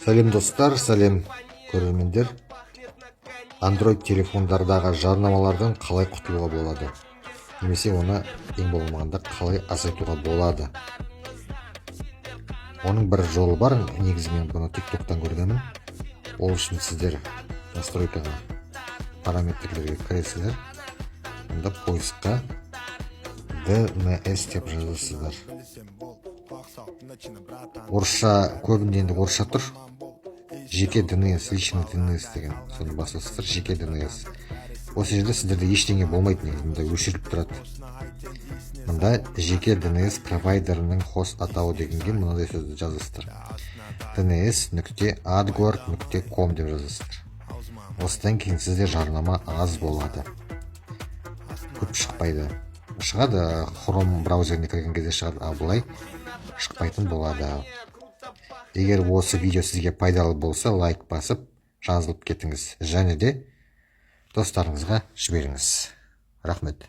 Сәлем, достар, сәлем, көрермендер! Android телефондардағы жарнамалардан қалай құтылуға болады немесе оны ең болмағанда қалай азайтуға болады? Оның бір жолы бар. Негізі мен бұны Тиктоктан көргенмін. Ол үшін сіздер настройкаға, параметрлерге кіресіздер. Онда поискқа DNS деп жазасыздар. Орысша көбінде, енді орысша тұр. Жеке DNS, личный DNS деген, соны басасыздар. Жеке DNS. Осы жерде сіздерде ештеңе болмайды негізі, мында өшіріліп тұрады. Мында жеке DNS провайдерінің хост атауы дегенге мынадай сөзді жазасыздар: dns.adguard.com деп жазасыздар. Осыдан кейін сізде жарнама аз болады, көп шықпайды. Шығады, Chrome браузеріне кірген кезде шығады, ал былай шықпайтын болады. Егер осы видео сізге пайдалы болса, лайк басып, жазылып кетіңіз және де достарыңызға жіберіңіз. Рахмет.